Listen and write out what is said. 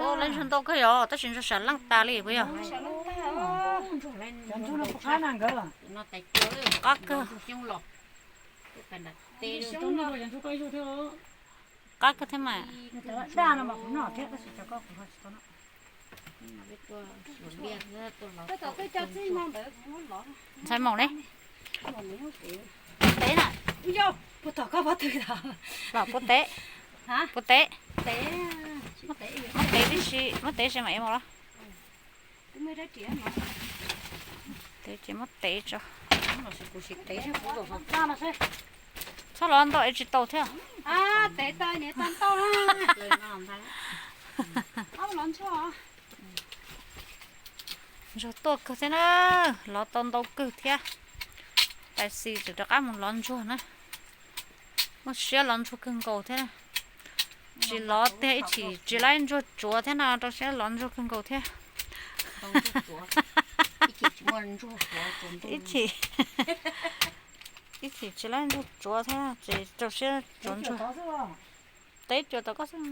Lawv ntsuag ntau kawg yog, tab sis ntsuag sam leej tas li puas yog? Qab kawg, qab kawg thiab mas. Ntxhais Maum ne? Teb na. Los puab teb, puab teb, muab teb tib si, muab teb si mas ev mus los. Teb ces muab teb tso. Txhob los ntau es tsis tau thiab. Ntsuag tuaj kawg thiab na, lov tau ntau kawg thiab. Tais xis tseem rov qab mus lov ntsuag na. Muaj siab lov ntsuag kawg nkaus thiab. Tsis lov tiag ib chim tsis laib ntsuag tsuav thiab no, rau siab lov ntsuag kawg nkaus thiab. Ib chim, ib chim tsis laib ntsuag tsuav thiab, tsis rau siab tsuav ntsuag. Teb cuag tau koj xwb.